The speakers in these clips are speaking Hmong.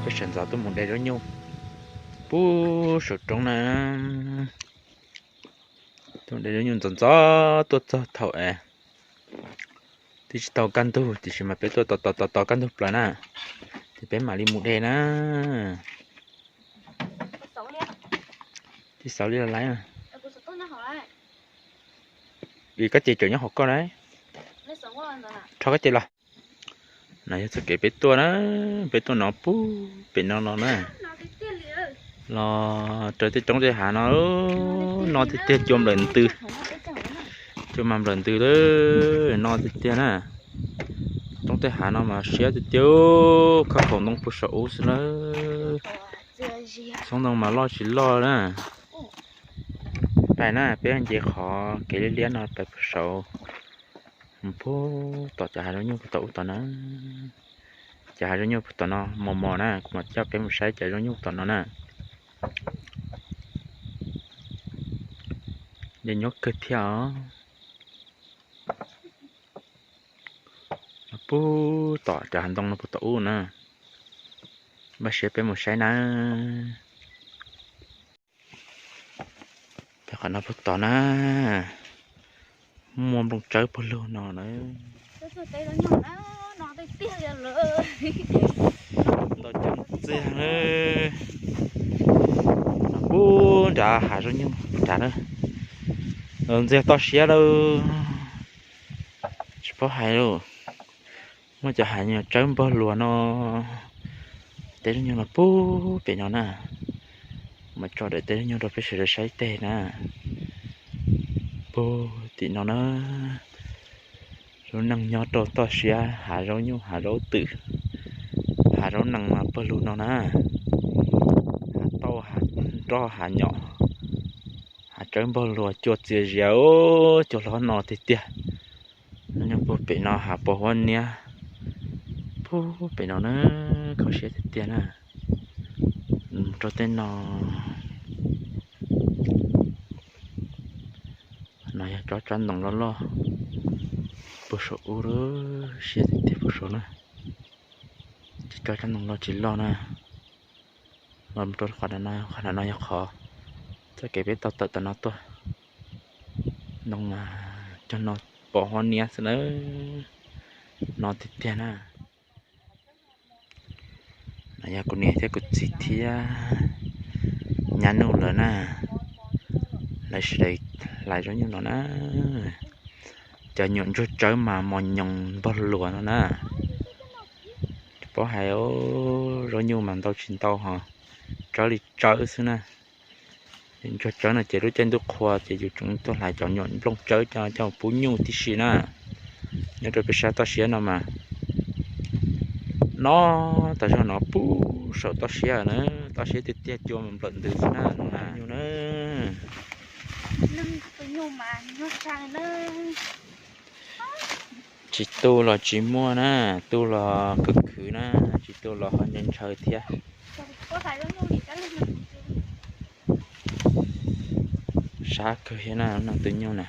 Peb sawv ntxov tuaj mus de zaub nyuj pub saum roob na. Tuaj de zaub nyuj ntxov ntxov tuaj txog thaum es twb tsis tau kaj ntug tiam sis mas peb tuaj tos tos tos tos kaj ntug plaws na, ces peb mam li mus de na. Tsis xauv li los laiv. Vim koj ces tseem nyob hauv koj na. Rho koj ces los. No yog txoj kev peb tuaj na, peb tuaj no pub pem no los na, los raws tej roob tej hav no, no tiag tiag cua nplawm ntws, cua mas nplawm ntws lawm, no tiag tiag na. Roob tej hav no mas siab tiag tiag, khaj khaum ntoo puag saum ub xwb lawm. Txhob ntoo mas loj tsis loj na. Pais na, peb nce qhov kev liab liab no pais puag saud, mus puag tom cov hav zaub nyuj puag tom ub tom na. Cov hav zaub nyuj puag tom no mos mos na, kuv mam coj peb mus saib cov zaub nyuj tom no na. Yeej nyuaj kawg thiab os. Puag tom cov hav ntoo no puag tom ub na, npaj siab peb mus saib na. Peb qhov no puag tod na, muaj nplooj tsawb puag lug no na. Ntau coob txiag na. Puag nrad hav zaub nyuj nrad na, ntxiag toj siab lawm. Tsis paub hais lauj. Muaj cov hav nyuj tsawb npog luas no, teb zaub nyuj no puag pem no na. Mas tso daim teb zaub nyuj rau peb sawv daws saib teg na. Puag tim no na, lub neej nyob rau toj siab hav zaub nyuj hav zaub twm, hav zaub nees mas puag lug no na. Hav tauj hav nroj hav nyom, hav tsawb npog luas cua txias zias, cua hlob no tiag tiag. Zaub nyuj puag pem no hav pos huab niab, puag pem no na, kho siab tiag tiag na. Rau tej no, no yog tsob tsab ntoo loj loj puag saum ub, siab tiag tiag puag saud na. Tsob tsab ntoo loj tsis loj na. Los rau qhov no, qhov no yog qhov txoj kev peb tau tawm tom no tuaj. Ntoo mas cog no pos huab niab xwb na, no tiag tiag na. No yog kuv niam thiab kuv txiv thiab nyab Nuj lawv na, lawv sawv daws hlais zaub nyuj no na. Cov nyuam ntsuag tsawb mas mos nyoos npog luas no na. Tsis paub hais, zaub nyuj mas ntau tsis ntau ho, tsawb li tsawb xwb na. Ntsuag tsawb no ces lub caij ntuj qhua ces yus tseem tuaj hlais cov nyuam nplooj tsawb coj pub nyuj tib si na. Nyob rau peb sab toj siab no mas, no tas zog no puag saum toj siab na, toj siab tiag tiag cua mas nplawm ntws xwb na, no na nyuj na. Tsis tu los tsis muaj na, tu los khwv khwv na, tsis tu los ho ntshaw ntshaw thiab. Sab kawg thiab na, neeg tu nyuj na.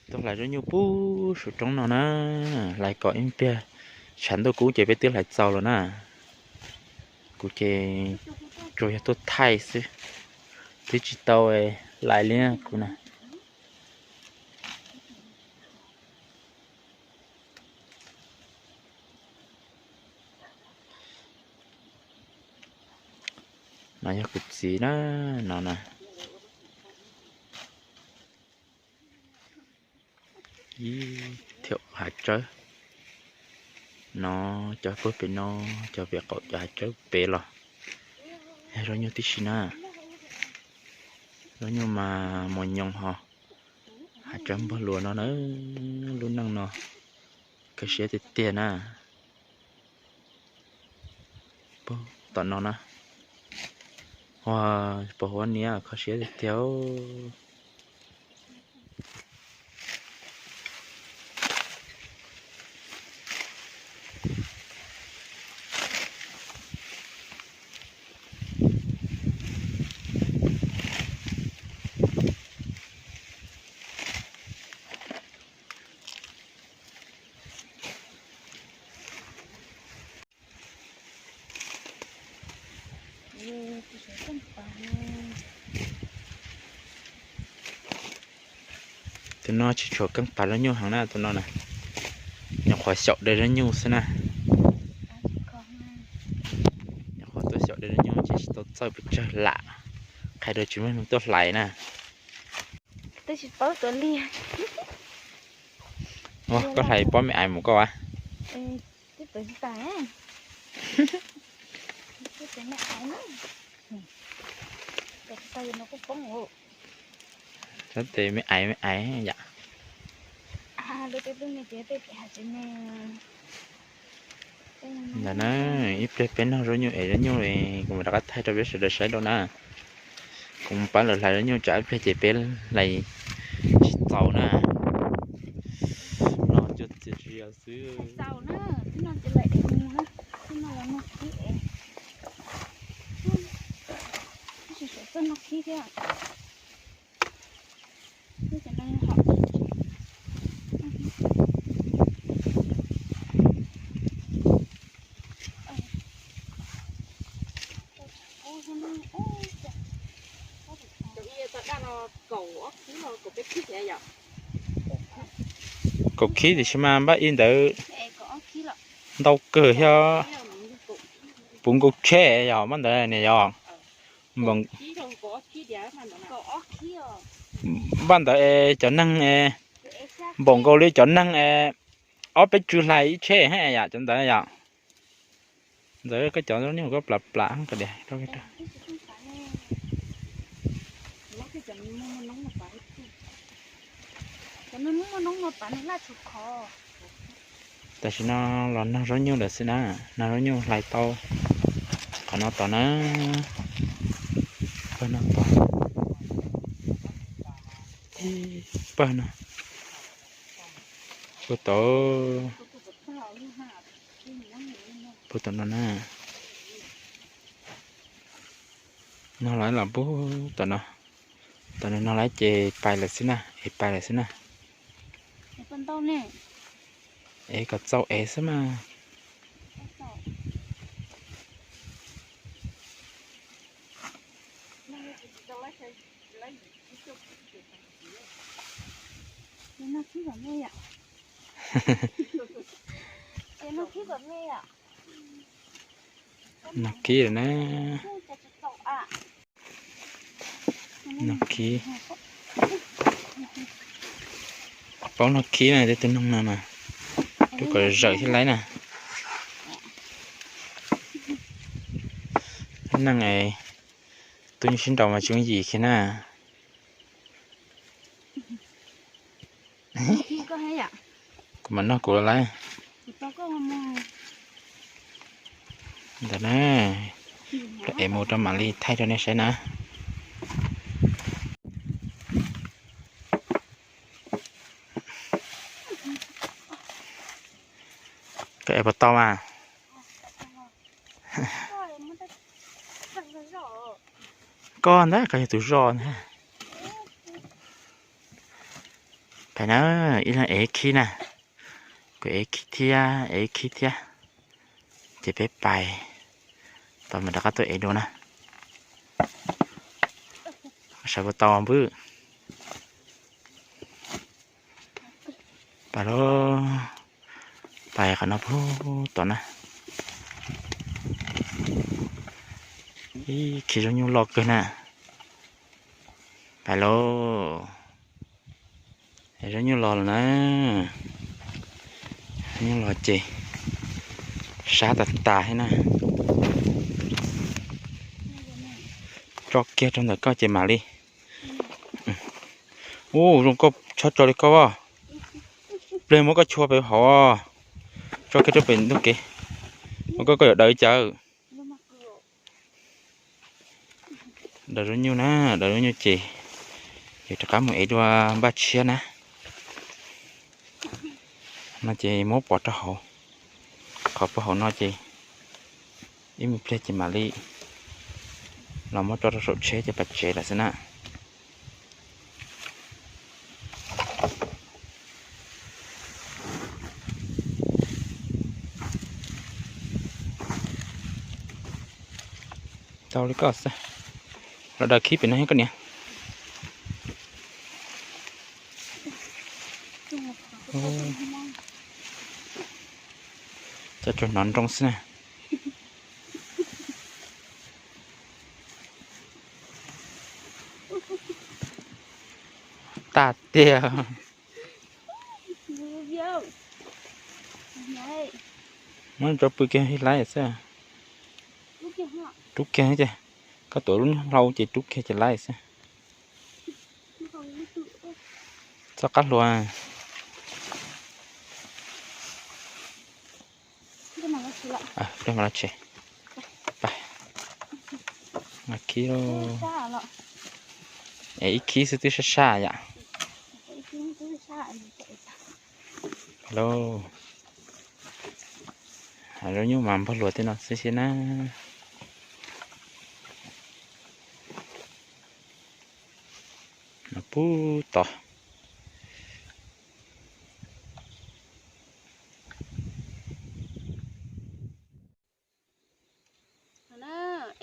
Tuaj hlais zaub nyuj puag saum roob no na, hlais kom ib pliag tshav ntuj kub ces peb twb hlais txaus lawm na. Kuv ces tsuas yog tuaj thaij xwb, twb tsis tau hlais li kuv na. No yog kuv txiv na, no na. Ib thiam hav tsawb no, cov puag pem no, cov pem qaum cov hav tsawb pem los yog zaub nyuj tib si na. Zaub nyuj mas mos nyoos ho, hav tsawb npog luas no na, lub neej no kho siab tiag tiag na. Tom no na, ua pos huab niab kho siab tiag tiag. Tus no tsis tshua keeb pas zaub nyuj heev na, tus no na, nyuam qhuav xyaum de zaub nyuj xwb na. Nyuam qhuav tuaj xyaum de zaub nyuj ces tsis tau txawj pes tsawg lam, qhia rau tsis muaj neeg tuaj hlais na. Ua, koj hlais pob me ais mus koj a. Cov tes me ais me ais yom. Ntawm na, ib pliag peb noj zaub nyuj es zaub nyuj kuv mam rov qab thaij rau peb sawv daws saib dua na. Kuv mus pab lawv hlais zaub nyuj tsam ib pliag ces peb hlais tsis txaus na. Noj cuaj txiav tsis yog xwb. Kaum khib tiam sis mas npaj ib ntawd ntau kawg thiab. Puv nkaus tsheb yog npaj ntawd ne yog. Npaj ntawd es cov neeg es npaum nkaus li cov neeg es ob peb tsw hlais ib tsheb yom, cov ntawd yom. Ntawd koj cov zaub nyuj koj plam plam ko diav. Tam sim no los noj zaub nyuj lawm xwb na, noj zaub nyuj hlais tau. Qhov no tom na, pawg no tom, pawg no, pawg tom, pawg tom no na. Noj lawm los pub tom no, tom no noj lawm ces pais lawm xwb na, es pais lawm xwb na. Es kom txaus ev xwb mas. Noj khib lawm na. Noj khib, paub noj khib na, tej tus noog no mas rau kom zawm thiaj laib na. Neeg es tub nyuj sib nraus mas tsis yooj yim kiag na. Kuv mam noj kuv lawm. Ntawd na, es mus rau mam li thaij rau nej saib na. Koj es puas tau mas? Koj ntag, koj yog tus zoj ntag. Pais na, ib leeg ev khib na. Kuv ev khib thiab, ev khib thiab. Ces peb pais, tau mam rov qab tuaj ev dua na. Sawv puas tau npwb? Pais lauj, pais qhov no puag tom na. Ib khib zaub nyuj loj kawg na. Pais lauj. Zaub nyuj los lawm na. Zaub nyuj los ces sab tas tas thiab na. Tso kiag rau ntawm koj ces mam li. Ub, zoo koj chob tso li koj as. Pliag muab koj chua pem hauv, tso kiag rau pem ntug kev. Ua koj, koj yuav daws li cas? Daws zaub nyuj na, daws zaub nyuj ces yus rov qab mus ev dua npaj tshiab na. No ces muab pov rau hauv, qhov puag hauv no ces ib me pliag ces mam li los muab tso rau saum tsheb ces pais tsev lawm xwb na. Tau li koj xwb. Los daws khib pem no thiab koj niam. Coj tsuag hnov nroo xwb na. Tag tiag. Muab rau pw kiag ib laib xwb. Rub kiag ces, koj tuav lub niag hlau ces rub kiag ces laib xwb. Txoj qab hlua. Pliag mas los tsev. Khib lauj. Es ib khib xwb twb sab sab yom. Lauj, zaub nyuj mas npog luas tej no xwb xwb na. No pub tod.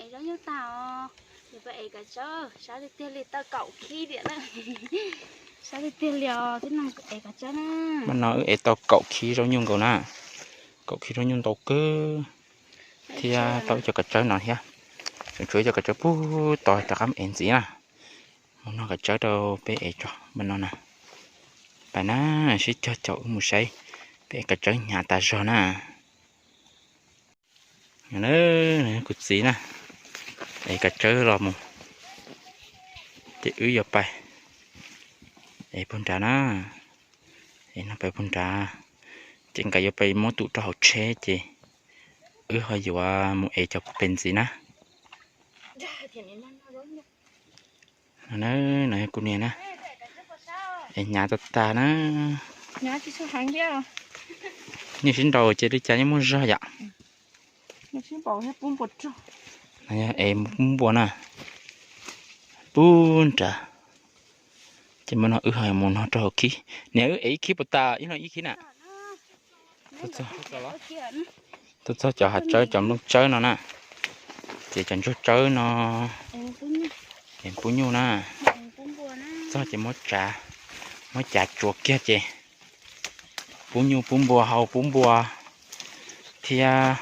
Es zaub nyuj tag os, yog peb ev kav tsawb sab tiag tiag li tau kaum khib diam na. Sab tiag tiag li os, tib neeg ev kav tsawb na. Mas no wb ev tau kaum khib zaub nyuj nkaus na. Kaum khib zaub nyuj ntau kawg. Thiab tau ib co kav tsawb no thiab. Tseem tshuav ib co kav tsawb pub tod rov qab mus ev ntxiv na. Mus noj kav tsawb rau peb ev tso, mas no na. Pais na, sib cog caum wb mus saib peb ev kav tsawb hnyav tas zog na. Kuv txiv na, ev kav tsawb los mus, ces wb yuav pais ev puag nrad na. Ev no pais puag nrad, ces nkawd yuav pais muab tus rau hauv tsheb ces wb ho yuav mus ev cov pem ntxiv na. No yog kuv niam na, es hnyav tag tag na. Yeej sib nraus ces li cas yeej muaj zog yom. Es pub npua na, pub nrad. Ces mas no wb ho mus no rau hauv khib, niam wb ev ib khib puas tas, ib leeg ib khib na. Tuaj txog cov hav tsawb cov nplooj tsawb no na, ces cov ntsuag tsawb no, es pub nyuj na. Txog ces muab tsav, muab cav tsuav kiag ces pub nyuj pub npua hau pub npua thiab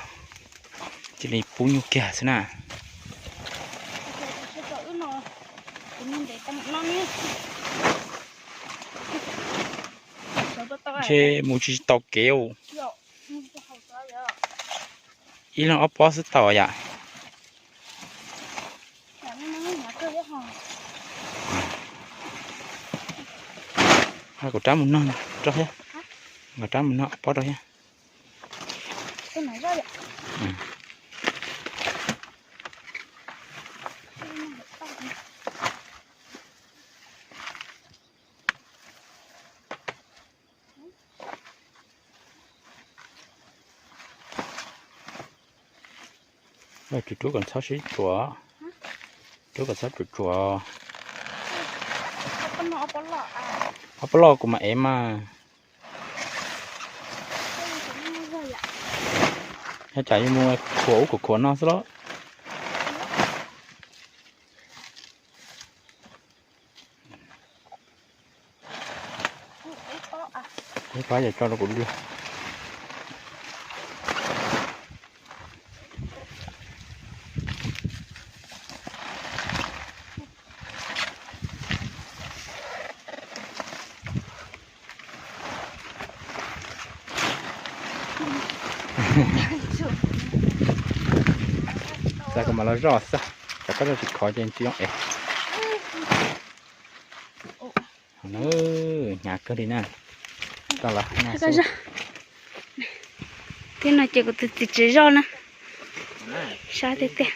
cia li pub nyuj kiag xwb na. Ntshe mus tsis tau kev. Ib leeg ob pob xwb tau yom. Kuv rab mus noj rau thiab, kuv rab mus noj ob pob rau thiab. Rub kom txhob sib tsuav, rub kom txhob tsuav tsuav. Ob pob loj kuv mam ev mas. Yog tsam yuav mus khuam ub khuam khuam no xwb los. Peb pab yog tso rau kuv dua. Xav kom mas los zoj xwb, tsam koj zoj tsis khov ces tsis yoo ev. Hnyav kawg li na. Tij no ces kuv tus txiv tsev zoj na. Sab tiag tiag.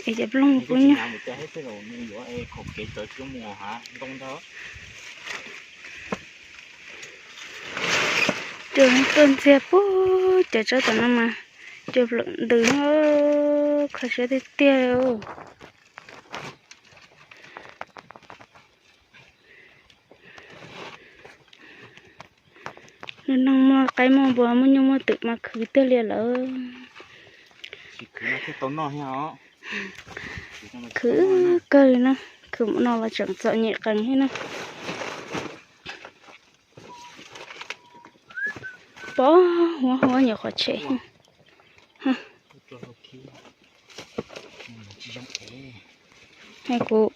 Es cov ploog pub nyuj. Cua tuaj ntxiag pub cov tsawb tom no mas cua plaum ntws, kho siab tiag tiag. Lub neej muaj qaib muaj npua muaj nyuj muaj twm mas khwv tiag li lawm. Khwv kawg li na. Khwv mus no los tseem txom nyem qees thiab na. Pom huab huab nyuam qhuav tshem. Kuv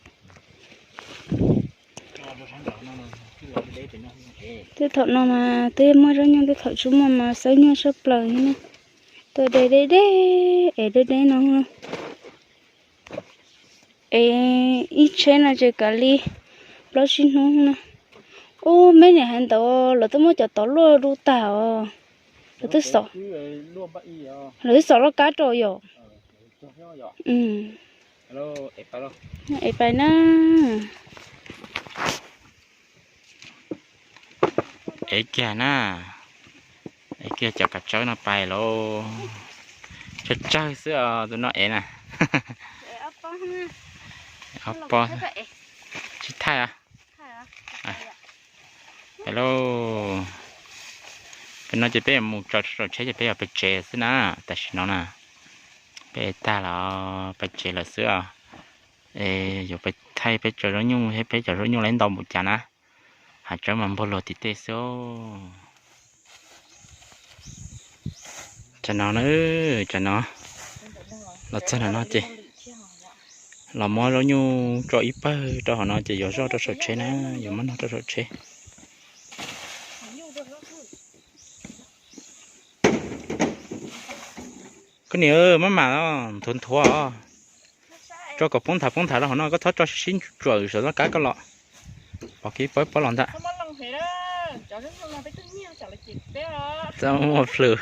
twb thaum no mas twb muaj zaub nyuj, twb thaum tsis muaj mas xawb nyuj sab plaws thiab na. Tuaj de deb deb es deb deb no. Es ib tsheb no ces kav li plaub tsib hnub na. Ub, meb niam hais ntawd lawv twb muab cov tod luaj dub tag os. Lawv twb xov, lawv twb xov loj kab rau yom. Es pais na. Ev kiag na, ev kiag cov kav tsawb no pais lauj. Tsawg tsawg xwb os tus no ev na. Ob pob, tsis thaij os. Pais lauj. Pem no ces peb mus tso saum tsheb ces peb yuav pais tsev xwb na. Tam sim no na, peb ev tag los pais tsev lawm xwb os. Es yuav pais thaij peb cov zaub nyuj thiab peb cov zaub nyuj lawv ntau npaum cas na. Hav tsawb mas npuag luag tim tej xwb. Cov no na, cov no los txog ntawm no ces los muab zaub nyuj tso ib pawg rau hauv no ces yuav zoj rau saum tsheb na, yuav muab noj rau saum tsheb. Koj niam, maj mam nthuav nthuav os. Tso kom poob nthav poob nthav rau hauv no, koj txhob tso sib tsuam saum txoj kab koj los. Pom kev pab pob los ntag. Txaj muag plhws.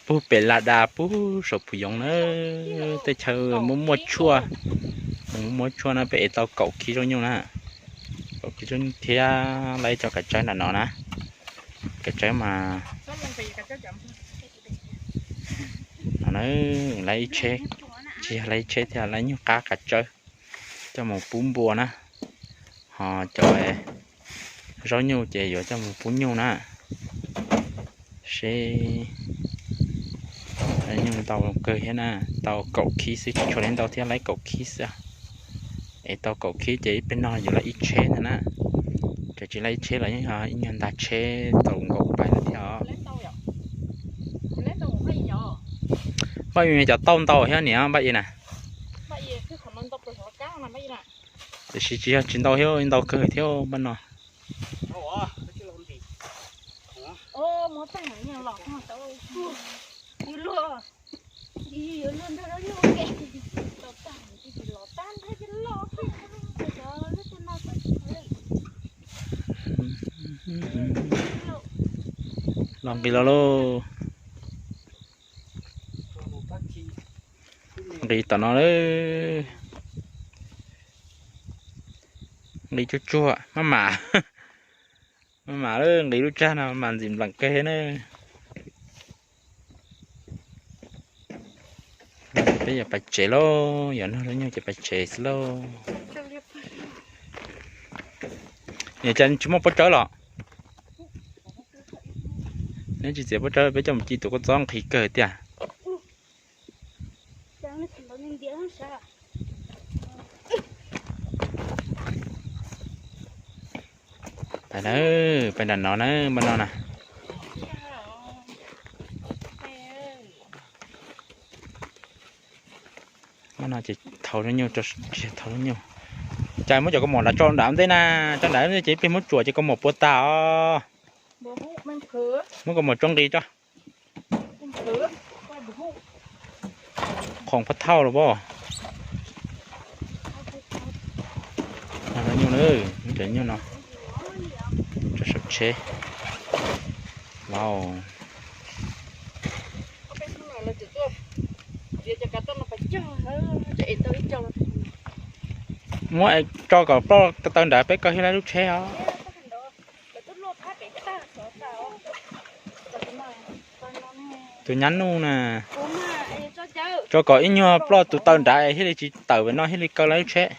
Pug pem la da pug saum phuv yoov na, tej chaw muaj muaj tshuaj, muaj muaj tshuaj na peb ev tau kaum khib zaub nyuj na. Kaum khib zaub nyuj thiab lawv ib co kav tsawb nram no na. Kav tsawb mas no na, lawv ib tsheb, tsis yog lawv ib tsheb thiab, lawv nyuag qab kav tsawb coj mus pub npua na. Ho cov zaub nyuj ces yuav coj mus pub nyuj na. Seb, nyuj ntau kawg thiab na, tau kaum khib xwb, tsis tshua li ntau thiab, lawv kaum khib xwb. Es tau kaum khib ces ib pliag no yuav lawv ib tsheb ntag na. Tseem tsis lawv ib tsheb los yeej yog ib nyuag ntag tsheb tau nkaus pais lawm thiab os. Npaj Yi cov tauj ntau thiab niam Npaj Yi na. Tiam sis tsis yog tsis ntau thiab, ntau kawg thiab npaj no. Los nqis los lauj. Nqis tom no lawm. Nqis tsuag tsuag maj mam, maj mam lawm, nqis lub tsag no mas ntxim npleem kawg na. Peb yuav pais tsev lauj, yuav noj zaub nyuj ces pais tsev xwb lauj. Niam, cas tsis muaj pob tsawb los? Neb tsis txiav pob tsawb, peb coj mus ci tus kua txob nqhis kawg tiag. Pais na, pais nram no na, npaj no na. Npaj no ces thau zaub nyuj, tsis thau zaub nyuj. Cas muab cov kaus mom nrad tso nram ntej na, tso nram ntej ces ib pliag muab tsuam ces kaus mom puas tag os. Muab kaus mom tso nqis tso. Qhoom pab thauj los pob. Zaub nyuj na, cov nyuj no tso saum tsheb. Muab tso kom ploj ko taw nrad peb kaw thiab lub tsheb os. Tus nyab nuj na, tso kom ib nyuag ploj tus taw nrad thiaj li tsis tawm pem no thiaj li kaw lawv lub tsheb.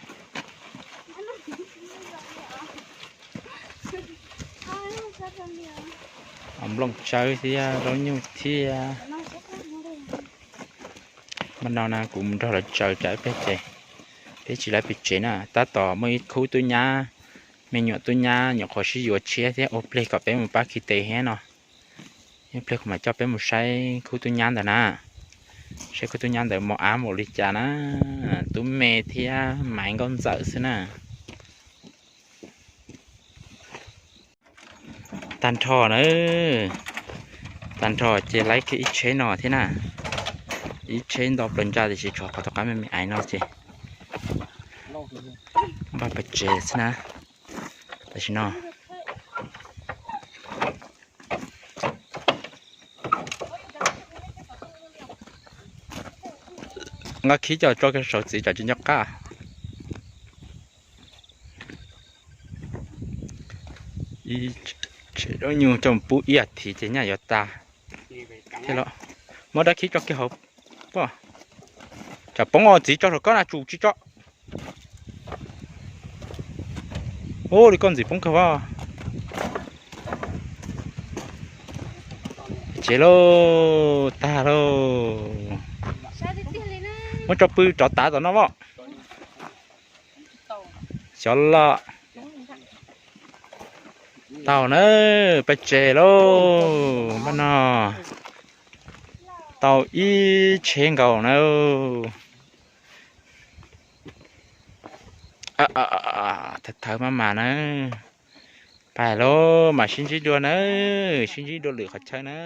Nplooj tsawb thiab zaub nyuj thiab. Mas no na kuv mus nrog lawv tsaws tsam ib pliag ces peb tsis lawv pem tsev na. Tab tom muaj ib khub tub nyab, me nyuam tub nyab nyuam qhuav sib yuav tshiab thiab ua plig kom peb mus pab khi tes thiab no. Ib pliag kuv mam coj peb mus saib khub tub nyab ntawd na. Saib khub tub nyab ntawd mos ab npaum li cas na. Tub me thiab Maiv Nkauj Ntxawm xwb na. Tag nrho na, tag nrho ces laib kiag ib tsheb no thiab na. Ib tsheb nto plaws ntsa tiam sis tshuav qhov tom qab me me aiv no ces npaj pes tsev xwb na. Tam sim no nqa khib coj tso kiag saum txiv tsam tsis nco qab. Tsheb zaub nyuj coj mus pub ib as thiv ces nyaj yuav tas thiab los. Muab dab khib tso kiag hauv pob. Tsam poob os, txiv tso saum kob na, tsum tsis tso. Ub, li koj ntxim poob kawg as. Tsev lauj, tag lauj. Muab tso pw rov tav tom no as. Xyov los. Tau na, peb tsev lauj, npaj no. Tau ib tsheb nkaus na. Thawv thawv maj mam na. Pais lauj, mam sib ntsib dua na, sib ntsib dua lwm qhov chaw na.